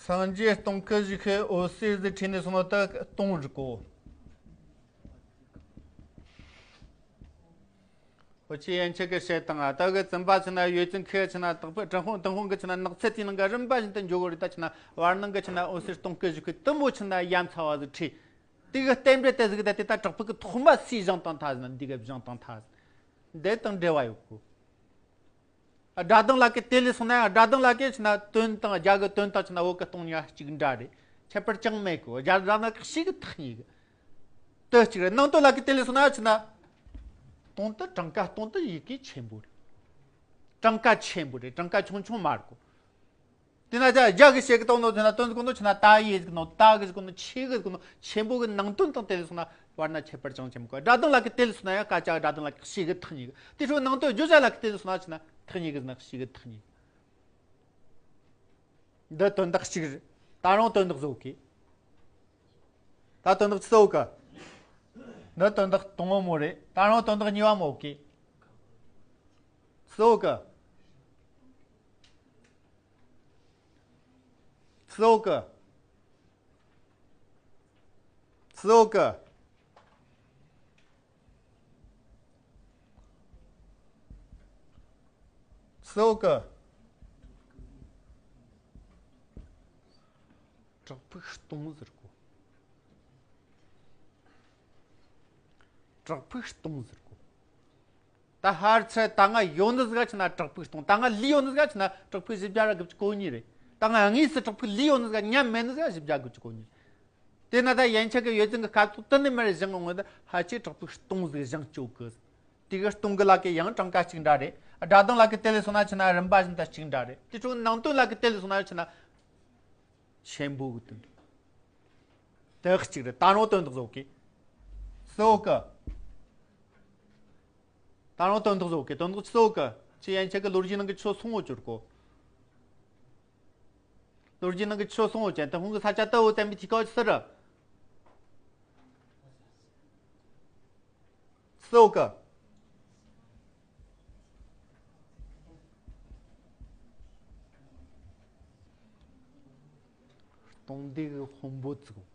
སངས་རྒྱས་སྟོང་སྐུ་བཞུགས་ཁུ་འོད་ཟེར་ཟིག་ཁྲིད་ནས་སོང་ནོ་ད་གཏོང་རིག་གོ། འོ་ཆི་ཡན་ཆད་གི་བཤད་དང་ད་གི་བཙུན་པ་ཆི་ན་ཡོད་ཅན་ཁུ་ཆི་ན་དག་པའི་ཏུན་ཧོང་ཏུན་ཧོང་གི་ཆི་ན་ནགས་ཚལ་དེའི་ནང་གི་རིམ་པ་བཞིན་དུ་འཇོག་གི་རེད། ད་ཆི་ན་བར་སྣང་གི་ཆི་ན་འོད་ཟེར་སྟོང་སྐུ་བཞུགས་ཁུ་དུམ་བུ་ཆི་ན་ཡ་མཚན་བ་ཟིག་ཁྲིད། དེ་གི་རྟེན་འབྲེལ་དེ་ཟིག་ད་དེ་ད་དྲག་པོ་གི་ཐོག་མ་སུས་བཞེངས་བཏང་ཐལ་ཟིན་ན་འདི་གི་བཞེངས་བཏང་ཐལ་ཟིན། འདི་དང་འབྲེལ་བ་ཡོད་གོ། སྒྲ་གདངས་ལ་ཀི་དེ་ལས་སོང་ན་ཡང་སྒྲ་གདངས་ལ་ཀི་ཆི་ན་དོན་དང་རྒྱ་གི་དོན་དང་ཆི་ན་བོད་གི་གཏོང་ནི་གཅིག་འདྲ་རེད། ཁྱད་པར་ཅང་མེད་གོ། རྒྱ་སྒྲ་ན་ཀི་ཤིག་གི་ཐག་ཉེ་གི། དེ་གཅིག་རེད། ནང་དོན་ལ་ཀི་དེ་ལས་སོང་ན་ཡང་ཆི་ན། གཏོང་དུ་གྲངས་ཀ་གཏོང་དུ་ཡི་གེ་ཆེན་པོ་རེད། གྲངས་ཀ་ཆེན་པོ་རེད། གྲངས་ཀ་ཆུང་ཆུང་མ་རེད་གོ། དེ་ན་ད་རྒྱ་གི་ཤེས་གི་གཏོང་ནོ་དེ་ན་དོན་གོ་ནོ་ཆི་ན་ད་ཡེ་གི་ནོ་ད་གི་གོ་ནོ་ཆེ་གི་གོ་ནོ་ཆེན་པོ་གི་ནང་དོན་དང་དེ་ལས་སོང་ན་བར་ན་ཁྱད་པར་ཅང་ཆེན་པོ་གོ། སྒྲ་གདངས་ལ་གི་དེ་ལས་སོང་ན་ཡང་སྐད་ཆ་སྒྲ་གདངས་ལ་གི་ཤེས་གི་ཐག་ཉེ་གི། དེ་ཕྲུ་ནང་དོན་བརྗོད་བྱ་ལ་གི་དེ་ལས་སོང་ན་ཆི་ན་ཐག་ཉེ་གི་ན་ཤེས་གི་ཐག་ཉེ་གི། འདི་དོན་དག་གཅིག་རེད། ད་རུང་དོན་དག་བཟོ་གི། ད་དོན་དག་ཆི་ཟིག་གི། འདི་དོན་དག་དང་པོ་མོ་རེད། ད་རུང་དོན་དག་གཉིས་པ་མོ་གི། ཆི་ཟིག་གི། ཆི་ཟིག་གི། ཆི་ཟིག་གི། ཆི་ཟིག་གི། བྲག་ཕུག་སྟོང་ཟེར་གོ། བྲག་ཕུག་སྟོང་ཟེར་གོ། ད་ཧར་ཚེ་ད་ང་ཡོད་ནི་ཟིག་ཆི་ན་བྲག་ཕུག་སྟོང་། ད་ང་ལུས་ཡོད་ནི་ཟིག་ཆི་ན་བྲག་ཕུག་བཞི་བརྒྱ་ར་དགུ་བཅུ་གོ་གཉིས་རེད། ད་ང་དངོས་སུ་བྲག་ཕུག་ལུས་ཡོད་ནི་ཟིག་མཉམ་མེད་ནི་ཟིག་བཞི་བརྒྱ་དགུ་བཅུ་གོ་གཉིས། དེ་ན་ད་ཡན་ཆད་ཀྱི་ཡོད་ཚད་ཀྱི་ཁ་ཐུག་དེ་ནས་མར་བཞེངས་འོང་ད་ཧ་ཅེ་བྲག་ཕུག་སྟོང་ཟིག་བཞེངས་བཅུག་གི། དེ་གི་སྟོང་གི་ལ་ཀི་ཡང་གྲངས་ཀ་གཅིག་འདྲ་རེད། སྒྲ་གདངས་ལ་ཀི་དེ་ལས་སོང་ན་ཆི་ན་རིམ་པ་བཞིན་དུ་གཅིག་འདྲ་རེད། དེ་ཕྲུ་ནང་དོན་ལ་ཀི་དེ་ལས་སོང་ན་ཆི་ན། ཆེན་པོ་གི་དོན། དེ་གཅིག་རེད། ད་རུང་དོན་དག་བཟོ་གི། ཆི་ཟིག་གི། ད་རུང་དོན་དག་བཟོ་གི། དོན་དག་ཆི་ཟིག་གི། ཆི་ཡན་ཆད་ཀྱི་ལོ་རྒྱུས་ནང་གི་ཆོས་སོང་བོ་གྱུར་གོ། ལོ་རྒྱུས་ནང་གི་ཆོས་སོང་བོ་ཅན་དེ་ཧོང་གི་ས་ཆ་ལྟ་བུ་བསྟན་པའི་ཐིག་ཁའོ་ཆི་ཟེར། ཆི་ཟིག་གི། སྟོང་སྡེ་གི་དཔོན་པོ་བཙུགས།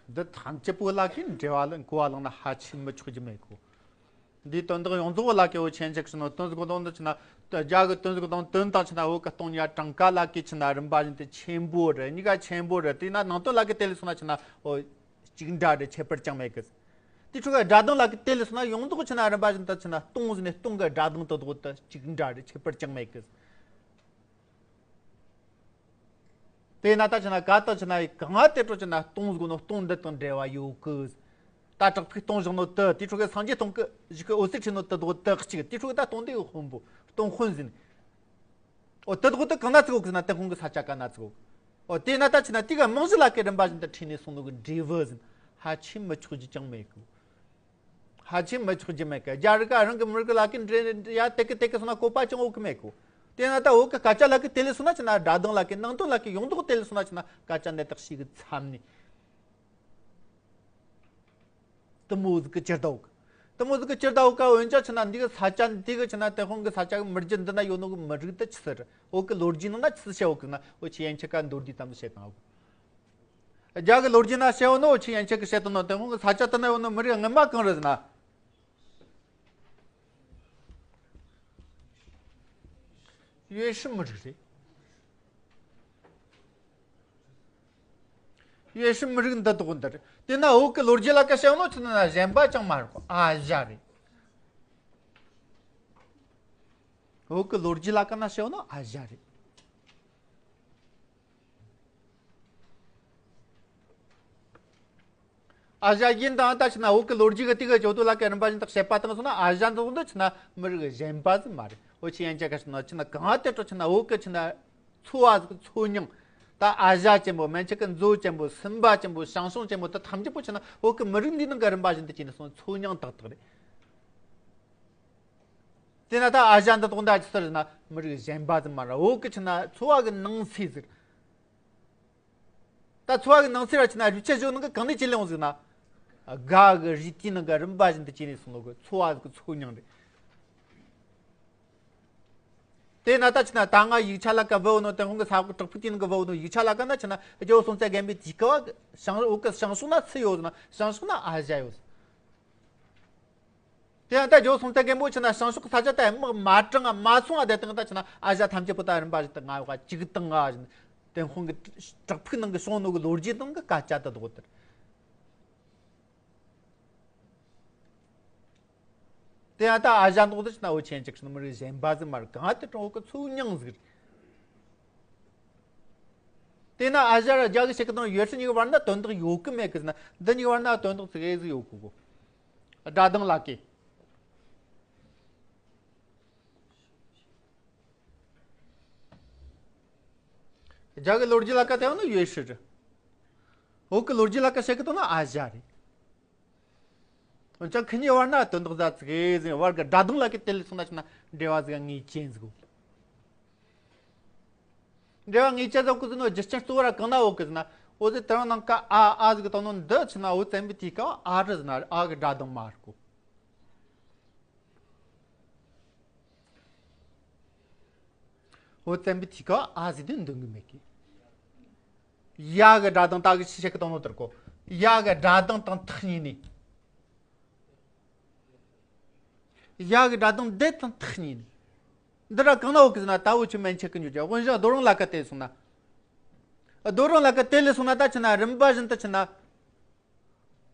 འདི་ཐམས་ཅད་པོ་ལ་གི་འབྲེལ་བ་ལ་གོ་བ་བླངས་ན་ཧ་ཅང་མི་ཆོག་རྒྱུ་མེད་གོ། འདིའི་དོན་དག་ཡོངས་རྫོགས་ལ་གི་འོ་ཆེན་ཆེ་གི་ཆི་ན་དོན་ཟིག་གོ་དོན་དུ་ཆི་ན་རྒྱ་གི་དོན་ཟིག་གོ་དོན་དོན་དང་ཆི་ན་འོ་གི་སྟོང་ཉ་གྲངས་ཀ་ལ་གི་ཆི་ན་རིམ་པ་བཞིན་དུ་ཆེན་པོ་རེད། གཉིས་ཀ་ཆེན་པོ་རེད། དེས་ན་ནང་དོན་ལ་གི་དེ་ལས་སོང་ན་ཆི་ན་འོ་གཅིག་འདྲ་རེད། ཁྱད་པར་ཅང་མེད་གི། དེ་ཕྱོགས་ཀྱི་སྒྲ་གདངས་ལ་གི་དེ་ལས་སོང་ན་ཡོངས་རྫོགས་ཆི་ན་རིམ་པ་བཞིན་དུ་ཆི་ན་སྟོང་ཟིན་ནས་སྟོང་གི་སྒྲ་གདངས་དེ་དག་དེ་གཅིག་འདྲ་རེད། ཁྱད་པར་ཅང་མེད་གི། དེས་ན་ད་ཆི་ན་ག་ད་ཆི་ན་གང་དེ་འཕྲོ་ཆི་ན་སྟོང་ཟིག་ནོ་སྟོང་འདི་དང་འབྲེལ་བ་ཡོད་གི། ད་དྲག་ཕུག་སྟོང་བཞག་ནོ་དེ་དེ་ཕྱོགས་ཀྱི་སངས་རྒྱས་སྟོང་གི་བཞི་གི་འོད་ཟེར་ཁྲིད་ནོ་དེ་དག་དེ་གཅིག་དེ་ཕྱོགས་ཀྱི་ད་སྟོང་དེ་གི་དཔོན་པོ་སྟོང་དཔོན་ཟིན། འོ་དེ་དག་དེ་གང་ན་ཚུགས་གི་ཟེར་ན་ཏུན་ཧོང་གི་ས་ཆ་ག་ན་ཚུགས། འོ་དེས་ན་ད་ཆི་ན་དེ་ག་རྨང་གཞི་ལ་གི་རིམ་པ་བཞིན་དུ་ཁྲིད་ནས་སོང་ནོ་གི་འབྲས་བུ་ཟིན་ཧ་ཆེ་མི་ཆོག་རྒྱུ་ཅང་མེད་གི། ཧ་ཆེ་མི་ཆོག་རྒྱུ་མེད་གི། རྒྱ་རིགས་ཀ་རང་གི་མི་རིགས་ལ་གི་འདྲེ་ཡ་དེ་གི་དེ་གི་སོང་ན་བཀོད་པ་ཅང་འོག་གི་མེད་གི། དེས་ན་ད་འོག་གི་སྐད་ཆ་ལ་གི་དེ་ལས་སོང་ན་ཆི་ན་སྒྲ་གདངས་ལ་གི་ནང་དོན་ལ་གི་ཡོངས་རྫོགས་དེ་ལས་སོང་ན་ཆི་ན་སྐད་ཆ་འདི་དག་ཞིག་གི་མཚམས་ནས། དེ་མོ་ཟིག་གི་ཅི་ལྟ་བུ་གི། དེ་མོ་ཟིག་གི་ཅི་ལྟ་བུ་ག་འོན་ཀྱང་ཆི་ན་འདི་གི་ས་ཆ་འདི་གི་ཆི་ན་ཏུན་ཧོང་གི་ས་ཆ་གི་མི་རྒྱུད་འདི་ན་ཡོད་ནོ་གི་མི་རིགས་དེ་ཆི་ཟེར། འོག་གི་ལོ་རྒྱུས་ནང་ན་ཆི་ཟིག་བཤད་འོག་གི་ན་འོ་ཆི་ཡན་ཆད་ཀ་མདོར་བསྡུས་ཙམ་ཟིག་བཤད་དང་འོག་རྒྱ་གི་ལོ་རྒྱུས་ན་བཤད་འོ་ནོ་འོ་ཆི་ཡན་ཆད་གི་བཤད་དང་ནོ་ཏུན་ཧོང་གི་ས་ཆ་དེ་ན་ཡོད་ནོ་མི་རིགས་སྔོན་མ་གང་རེད་ཟེར་ན། ཡུལ་ཧྲི་མི་རིགས་རེད། ཡུལ་ཧྲི་མི་རིགས་འདི་དག་འདི་རེད། དེ་ན་བོད་ཀྱི་ལོ་རྒྱུས་ལ་ཀ་བཤད་ནོ་ཆི་ན་གཞན་པ་ཅང་མ་རེད་གོ། ཨ་ཞ་རེད། བོད་ཀྱི་ལོ་རྒྱུས་ལ་ཀ་ན་བཤད་ནོ་ཨ་ཞ་རེད། ཨ་ཞ་ཡིན་དང་ད་ཆི་ན་བོད་ཀྱི་ལོ་རྒྱུས་ཀྱི་དེ་གི་ཇོ་དུ་ལ་ཀ་རིམ་པ་བཞིན་དུ་བཤད་པ་དང་སོང་ན་ཨ་ཞ་འདི་དག་འདི་ཆི་ན་མི་རིགས་གཞན་པ་ཟིག་མ་རེད། འོ་ཆི་ཡན་ཆད་ཀ་ཆི་ན་ཆི་ན་གང་དེ་འཕྲོ་ཆི་ན་བོད་ཀྱི་ཆི་ན། འཚོ་བ་ཟིག་འཚོ་མྱོང་། ད་ཨ་ཞ་ཅན་པོ་མན་ཆད་ཀྱི་མཛོ་ཅན་པོ་སུམ་པ་ཅན་པོ་ཞང་ཞུང་ཅན་པོ་ད་ཐམས་ཅད་པོ་ཆི་ན་བོད་ཀྱི་མི་རིགས་འདིའི་ནང་གི་རིམ་པ་བཞིན་དུ་བྱས་ནས་སོང་འཚོ་མྱོང་ཏག་ཏག་རེད། དེ་ན་ད་ཨ་ཞ་འདི་དག་འདི་ཆི་ཟེར་ན་མི་རིགས་གཞན་པ་ཟིག་མ་རེད། བོད་ཀྱི་ཆི་ན་འཚོ་བ་གི་ནང་གསེས་ཟིག་ད་འཚོ་བ་གི་ནང་གསེས་ར་ཆི་ན་རུས་ཆད་བཞོ་ནང་གི་གང་ནས་ཅི་ལེན་འོང་ཟིག་ན། སྒ་གི་རུས་ཏི་ནང་གི་རིམ་པ་བཞིན་དུ་བྱས་ནས་སོང་ནོ་གི་འཚོ་བ་གི་འཚོ་མྱོང་རེད། དེ་ན་ད་ཆི་ན་ད་ང་ཡིག་ཆ་ལ་ཀ་བོ་ནོ་ཏུན་ཧོང་གི་ས་གོ་དྲག་ཕུག་དེ་ནང་གི་བོ་ནོ་ཡིག་ཆ་ལ་ཀ་ན་ཆི་ན་རྒྱལ་བོ་སྲོང་བཙན་སྒམ་པོའི་དུས་སྐབས་ཞང་བོད་ཀྱི་ཞང་ཞུང་ན་སུ་ཡོད་ཟེར་ན་ཞང་ཞུང་ན་ཨ་ཞ་ཡོད་ཟེར། དེ་ཡང་ད་རྒྱལ་བོ་སྲོང་བཙན་སྒམ་པོ་ཆི་ན་ཞང་ཞུང་གི་ས་ཆ་ད་དམག་མ་དྲངས་ང་མ་སོང་ང་དེ་དང་ད་ཆི་ན་ཨ་ཞ་ཐམས་ཅད་པོ་ད་རིམ་པ་བཞིན་དུ་ང་ཡོད་ག་ཅིག་དང་ང་བཞིན་ཏུན་ཧོང་གི་དྲག་ཕུག་ནང་གི་བྱུང་ནོ་གི་ལོ་རྒྱུས་དང་གི་སྐད་ཆ་དེ་དག་དེར། དེ་ཡང་ད་ཨ་ཞ་འདི་དག་འདི་ཆི་ན་འོ་ཆི་ཡན་ཆད་ཀྱི་མི་རིགས་གཞན་པ་ཟིག་མ་རེད། གང་དེ་འཕྲོ་བོད་ཀྱི་འཚོ་མྱོང་ཟིག་རེད། དེ་ན་ཨ་ཞ་ར་རྒྱ་གི་བཤད་གི་དང་ཡུལ་ཧྲི་གཉིས་ཀྱི་བར་ན་དོན་དག་ཡོད་གི་མེད་གི་ཟེར་ན་འདི་གཉིས་ཀྱི་བར་ན་དོན་དག་ཙི་གེ་ཟིག་ཡོད་གི་གོ། སྒྲ་གདངས་ལ་ཀའི། རྒྱ་གི་ལོ་རྒྱུས་ལ་ཀ་དེ་ཡང་ན་ཡུལ་ཧྲི་རེད། བོད་ཀྱི་ལོ་རྒྱུས་ལ་ཀ་བཤད་གི་དང་ན་ཨ་ཞ་རེད། འོན་ཀྱང་ཁི་གཉིས་བར་ན་དོན་དག་ཟ་ཙི་གེ་ཟིག་བར་གི་སྒྲ་གདངས་ལ་ཀའི་དེ་ལས་སོང་ན་ཆི་ན་འབྲེལ་བ་ཟིག་ངེས་ཅན་ཟིག་འབྲེལ་བ་ངེས་ཅན་ཟིག་གོ་ཟེར་ནོ་རྒྱུ་རྐྱེན་གཙོ་བོ་ར་གང་ན་འོག་གི་ཟེར་ན། འོ་ཟེར་དེ་རང་ནང་ཀ་ཨ་ཨ་ཟིག་གི་དང་ནོ་འདི་ཆི་ན་འོ་བཙན་པོའི་དུས་སྐབས་ཨ་རི་ཟེར་ན་ཨ་གི་སྒྲ་གདངས་མ་རེད་གོ། འོ་བཙན་པོའི་དུས་སྐབས་ཨ་ཟེར་དེ་འདོན་གི་མེད་གི། ཡ་གི་སྒྲ་གདངས་ད་གི་ཆི་བཤད་གི་དང་ནོ་དེར་གོ། ཡ་གི་སྒྲ་གདངས་དང་ཐག་ཉེ་ནི། ཡ་གི་སྒྲ་གདངས་དེ་དང་ཐག་ཉེ་ནི། འདི་ར་གང་ན་འོག་གི་ཟེར་ན་ད་འོ་ཆི་མན་ཆད་གི་འགྱུར་གྱི་དབོན་ཞང་རྡོ་རིང་ལ་ཀ་དེ་སོང་ན། རྡོ་རིང་ལ་ཀ་དེ་ལས་སོང་ན་ད་ཆི་ན་རིམ་པ་བཞིན་དུ་ཆི་ན།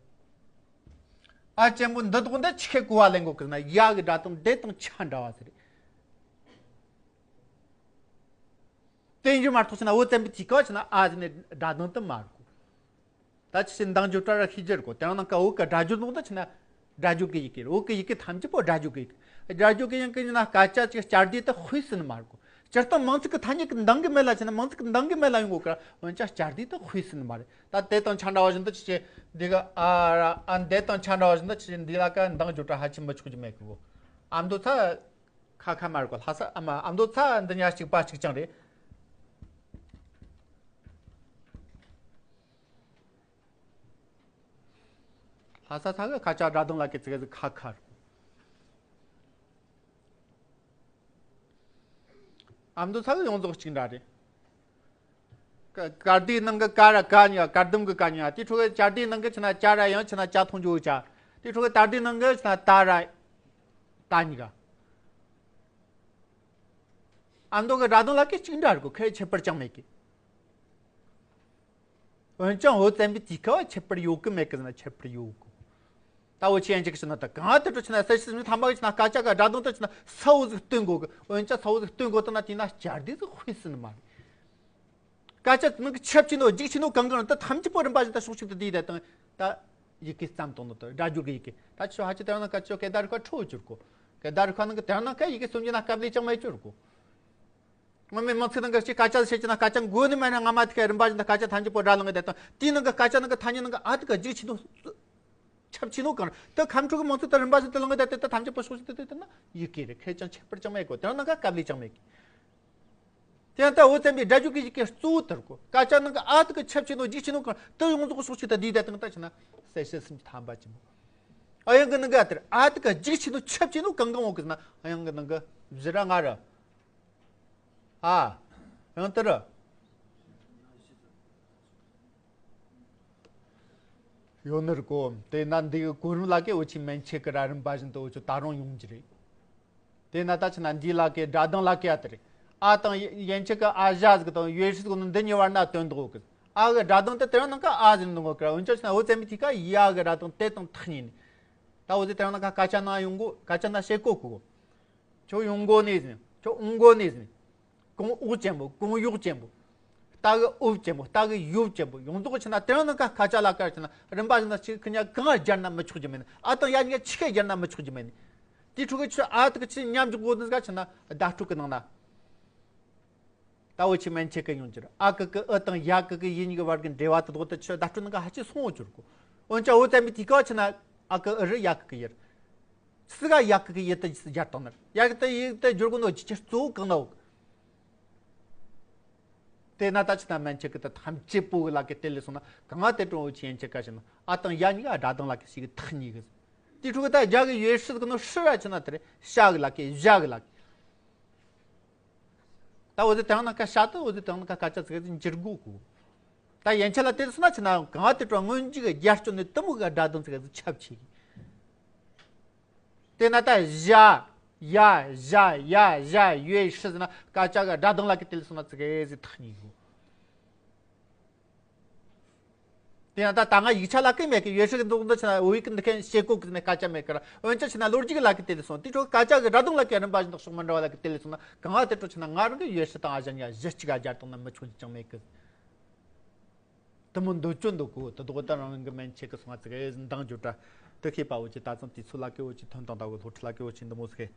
ཨ་ཅན་པོ་འདི་དག་འདི་ཆི་ཁེ་གོ་བ་ལེན་གོ་གི་ན་ཡ་གི་སྒྲ་དང་དེ་དང་ཆ་འདྲ་བ་ཟེར། དེ་ཡིན་རྒྱུ་མ་གཏོགས་ཆི་ན་བོད་བཙན་པོའི་དུས་སྐབས་ཆི་ན་ཨ་ཟེར་ནས་སྒྲ་གདངས་དུ་མ་རེད་གོ། ད་ཆི་ཆི་འདང་རྒྱུ་སྒྲ་ར་ཤེས་རྒྱུ་རེད་གོ། དེ་རང་ནང་ཀ་བོད་ཀྱི་སྒྲ་སྒྱུར་དག་འདི་ཆི་ན་སྒྲ་སྒྱུར་གི་ཡི་གེ་རེད། བོད་ཀྱི་ཡི་གེ་ཐམས་ཅད་པོ་སྒྲ་སྒྱུར་གི་ཡི་གེ། སྒྲ་སྒྱུར་གི་ཡང་གི་ཡིན་ན་སྐད་ཆ་ཅིག་བསྐྱར་ཟློས་དུ་དཔེ་སྲིད་ནི་མ་རེད་གོ། སྤྱིར་བཏང་མིང་ཚིག་གི་ཐ་སྙད་ཀྱི་འདང་གི་མེད་ལ་ཆི་ན་མིང་ཚིག་གི་འདང་གི་མེད་ལ་ཡོང་གོ་གི་ར། འོན་ཀྱང་བསྐྱར་ཟློས་དུ་དཔེ་སྲིད་ནི་མ་རེད། ད་དེ་དང་ཆ་འདྲ་བ་བཞིན་དུ་ཆི་ཆི་འདི་ག་ཨ་ར་ཨ་འདི་དང་ཆ་འདྲ་བ་བཞིན་དུ་ཆི་ཆི་འདི་ལ་ཀ་འདང་རྒྱུ་སྒྲ་ཧ་ཆི་མི་ཆོག་རྒྱུ་མེད་གི་གོ། ཨ་མདོ་ཚ་ཁ་ཁ་མ་རེད་གོ། ལྷ་ས་ཨ་མ་ཨ་མདོ་ཚ་འདི་ཉ་གཅིག་པ་གཅིག་རྐྱང་རེད། ལྷ་ས་ཚ་གི་ཁ་ཆ་སྒྲ་གདངས་ལ་ཀའི་ཚིག་གི་ཁ་ཁ་རེད། ཨ་མདོ་ཚ་གི་ཡོངས་རྫོགས་གཅིག་འདྲ་རེད། ཀ་ཀར་དེའི་ནང་གི་ཀ་ར་ཀ་ཉིག་ག་ཀར་དུམ་གི་ཀ་ཉིག་ག་དེའི་འཕྲོ་གི་ཅར་དེའི་ནང་གི་ཆི་ན་ཅ་ར་ཡང་ཆི་ན་ཅ་མཐོང་རྒྱུ་ཅ། དེའི་འཕྲོ་གི་ཏར་དེའི་ནང་གི་ཆི་ན་ཏ་ར་ཏ་ཉིག་ག་ཨ་མདོ་གི་སྒྲ་གདངས་ལ་ཀའི་གཅིག་འདྲ་རེད་གོ། ཁའི་ཁྱད་པར་ཅང་མེད་གི། འོན་ཀྱང་བོད་བཙན་པོའི་དུས་སྐབས་ཁྱད་པར་ཡོད་གི་མེད་གི་ཟེར་ན་ཁྱད་པར་ཡོད་གི། ད་འུ་ཆོས་ཡན་ཆད་ཀྱི་ཕྱི་ན་ད་གང་དེ་འཕྲོ་ཕྱི་ན་གསལ་བྱེད་སུམ་ཅུ་ཐམ་པ་གི་ཕྱི་ན་སྐད་ཆ་གི་སྒྲ་གདངས་དེ་ཕྱི་ན་གསལ་བོ་ཟིག་སྟོན་དགོས་གི། འོན་ཀྱང་གསལ་བོ་ཟིག་སྟོན་དགོས་དེ་ན་དེ་ན་བསྐྱར་ཟློས་ཟིག་དཔེ་སྲིད་ནི་མ་རེད། སྐད་ཆ་ནང་གི་ཁྱབ་ཆེ་ནོ་རྒྱུག་ཆེ་ནོ་གང་གང་ད་ཐམས་ཅད་པོ་རིམ་པ་བཞིན་དུ་ཕྱོགས་གཅིག་ཏུ་བསྡུས་ཏེ་དང་ད་ཡི་གེ་བརྩམས་བཏང་ནོ་དང་སྒྲ་སྦྱོར་གི་ཡི་གེ། ད་ཁྱོད་ཧ་ཅི་དེ་རིང་ནངས་ཀ་ཁྱོད་སྐད་བརྡ་རིག་པ་འཕྲོ་བཅུག་གོ། སྐད་བརྡ་རིག་པ་ནང་གི་དེ་རིང་ནངས་ཀ་ཡི་གེ་སུམ་ཅུ་ན་སྐབས་ལས་ཅང་མེད་བཅུག་གོ། སྔོན་མའི་མིང་ཚིག་ནང་གི་ཅིག་སྐད་ཆ་བཤད་ཀྱི་ན་སྐད་ཆ་མགོ་ནས་མེད་ན་སྔ་མ་དེ་ག་རིམ་པ་བཞིན་དུ་སྐད་ཆ་ཐམས་ཅད་པོ་སྒྲ་ལངས་གི་བསྡད་དང་དེའི་ནང་གི་སྐད་ཆ་ནང་གི་ཐ་སྙད་ནང་གི་ཨ་དེ་ག་རྒྱུག་ཆེ་ནོ། ཁྱབ་ཆེ་ནོ་གང་དེ་ཁམས་ཕྲུག་གི་མིང་ཚིག་དེ་རིམ་པ་བཞིན་དུ་ལངས་གི་བསྡད་དེ་ད་ཐམས་ཅད་པོ་ཕྱོགས་གཅིག་ཏུ་བསྡུས་ན་ཡི་གེ་རེད། ཁེར་རྐྱང་ཁྱད་པར་ཅང་མེད་གོ། དེ་རིང་ནངས་ཀ་སྐབས་ལས་ཅང་མེད་གི། དེ་ཡང་ད་འུ་ཚན་པའི་སྒྲ་སྦྱོར་གྱི་ཡི་གེ་གཙོ་བོ་དེར་གོ། སྐད་ཆ་ནང་གི་ཨ་དེ་ག་ཁྱབ་ཆེ་ནོ་རྒྱུག་ཆེ་ནོ་གང་དེ་ཡོངས་རྫོགས་ཕྱོགས་གཅིག་ཏུ་བསྡུས་བསྡད་དང་ད་ཕྱི་ན་གསལ་བྱེད་སུམ་ཅུ་ཐམ་པ་ཅན་པོ། ཨ་ཡང་གི་ནང་གི་ཨ་དེར་ཨ་དེ་ག་རྒྱུག་ཆེ་ནོ་ཁྱབ་ཆེ་ནོ་གང་གང་འོང་གི་ཟེར་ན་ཨ་ཡང་གི་ནང་གི་བཞི་ར་ལྔ་ར། ཨ། ཡང་དེ་ར། ཡོད་ནི་རེད་གོ། དེས་ན་འདིའི་གོ་རིམ་ལ་གི་འུ་ཆོས་མན་ཆད་ཀྱི་ར་རིམ་པ་བཞིན་དུ་འུ་ཆོ་ད་རུང་ཡོང་རྒྱུ་རེད། དེས་ན་ད་ཕྱི་ན་འདི་ལ་གི་སྒྲ་གདངས་ལ་གི་ཨ་དེ་རེད། ཨ་དང་ཡན་ཆད་ཀྱི་ཨ་ཞ་ཟིག་དང་ཡོད་ཧྲི་ཟིག་ནི་འདི་གཉིས་བར་ན་དོན་དག་གི། ཨ་གི་སྒྲ་གདངས་དེ་དེ་རིང་ནངས་ཀ་ཨ་ཟེར་འདུག་གོ་ཀི་ར། འོན་ཀྱང་ཕྱི་ན་འུ་ཚན་པའི་ཐད་ཀ་ཡ་གི་སྒྲ་གདངས་དེ་དང་ཐག་ཉེ་ནི། ད་འུ་ཚོས་དེ་རིང་ནངས་ཀ་སྐད་ཆ་ནང་ཡོང་གོ། སྐད་ཆ་ནང་བཤད་གོ་གི་གོ། ཁྱོད་ཡོང་གོ་ནི་ཟིན། ཁྱོད་འོང་གོ་ནི་ཟིན། གོང་འོག་ཅན་པོ། གོང་ཡོག་ཅན་པོ། རྟ་གི་འོབ་ཅན་པོ། རྟ་གི་ཡོབ་ཅན་པོ། ཡོངས་རྫོགས་ཕྱི་ན་དེ་རིང་ནངས་ཀ་སྐད་ཆ་ལ་ཀར་ཕྱི་ན་རིམ་པ་བཞིན་ན་ཅིག་ཁི་ཉ་གང་སྦྱར་ན་མི་ཆོག་རྒྱུ་མེད་ནི། ཨ་དང་ཡ་གཉིས་ཆི་གེ་སྦྱར་ན་མི་ཆོག་རྒྱུ་མེད་ནི། དེ་ཕྲུ་གུ་ཆུ་ཨ་དག་ཆི་མཉམ་འཇོག་དགོས་ནི་ཟིག་ཕྱི་ན་བརྡ་སྤྲོད་གི་ནང་ན། ད་འུ་ཆོས་མན་ཆད་ཀི་ཡོང་རྒྱུ་རེད། ཨ་གི་གི་ཨི་དང་ཡ་གི་གི་ཡི་གཉིས་ཀྱི་བར་གྱི་འབྲེལ་བ་དེ་དག་དེ་ཆུ་བརྡ་སྤྲོད་ནང་ག་ཧ་ཅི་སོང་འོ་གྱུར་གོ། འོན་ཀྱང་འུ་ཚན་པའི་དུས་སྐབས་ཕྱི་ན་ཨ་གི་ཨི་རུ་ཡ་གི་གི་ཡི་རུ། སི་ག་ཡ་གི་གི་ཡི་དེ་སྦྱར་བཏང་ནི་རེད། ཡ་གི་དེ་ཡི་དེ་སྦྱོར་གོ་ནོ་ཅི་ཆི་གཙོ་བོ་གང་ན་འོ། དེས་ན་ད་ཕྱི་ན་མན་ཆད་ཀི་དེ་ཐམས་ཅད་པོ་གི་ལ་གི་དེ་ལས་སོང་ན་གང་ང་དེ་ཀྲུང་འུ་ཆོས་ཡན་ཆད་ཀ་ཕྱི་ན་ཨ་དང་ཡ་གཉིས་ཀ་སྒྲ་གདངས་ལ་གི་ཞིག་གི་ཐག་ཉེ་གི། དེ་ཕྲུ་གུ་ད་རྒྱ་གི་ཡོད་ཧྲི་གི་ནོ་ཧྲི་ར་ཕྱི་ན་དེ་རེད། ཤ་གི་ལ་གི་བཞ་གི་ལ་གི། ད་འུ་ཚོས་དེ་རིང་ནངས་ཀ་ཤ་ད་འུ་ཚོས་དེ་རིང་ནངས་ཀ་སྐད་ཆ་ཚིག་གི་འགྱུར་དགོས་གོ། ད་ཡན་ཆད་ལ་དེ་སོང་ན་ཕྱི་ན་གང་དེ་ཀྲུང་སྔོན་འཇུག་གི་རྒྱ་སྐྱོན་ནི་དེ་མོ་གི་སྒྲ་གདངས་ཚིག་གི་ཁྱབ་ཆེ་གི། དེས་ན་ད་བཞ་ཡ་བཞ་ཡ་བཞ་ཡོད་ཧྲི་ཟེར་ན་སྐད་ཆ་གི་སྒྲ་གདངས་ལ་གི་དེ་ལས་སོང་ན་ཚིག་གི་ཟིག་ཐག་ཉེ་གོ། དེ་ཡང་ད་ད་ང་ཡིག་ཆ་ལ་ཀི་མེད་ཀི་ཡོད་ཧྲི་གི་འདུག་འདི་ཕྱི་ན་འུ་ཡིག་གི་འདི་མཁན་ཤེས་གོ་གི་ནི་སྐད་ཆ་མེད་ཀི་ར། འོན་ཀྱང་ཕྱི་ན་ལོ་རྒྱུས་ལ་ཀི་དེ་ལས་སོང་དེ་ཕྲུ་གུ་སྐད་ཆ་གི་སྒྲ་གདངས་ལ་ཀི་རིམ་པ་བཞིན་དུ་ཕྱོགས་མི་འདྲ་བ་ལ་ཀི་དེ་ལས་སོང་ན་གང་ང་དེ་ཕྲུ་ཕྱི་ན་ང་རང་གི་ཡོད་ཧྲི་དང་ཨ་ཞན་ཡ་གཞི་གཅིག་ག་སྦྱར་བཏང་ན་མི་ཆོག་ཅིག་ཅང་མེད་ཀི། དེ་མོ་འདོད་སྤྱོད་འདུག་གོ། དེ་དག་ད་རང་གི་མན་ཆད་ཀི་སོང་ང་ཚིག་གི་འདང་རྒྱུ་འདྲ། དེ་ཤེས་པ་འུ་ཆོས་ད་ཙམ་དུས་ཚོད་ལ་ཀི་འུ་ཆོས་ཐོན་དང་ད་གི་སློབ་ཁྲིད་ལ་ཀི་འུ་ཆོས་འདི་མོ་ཟིག་གི།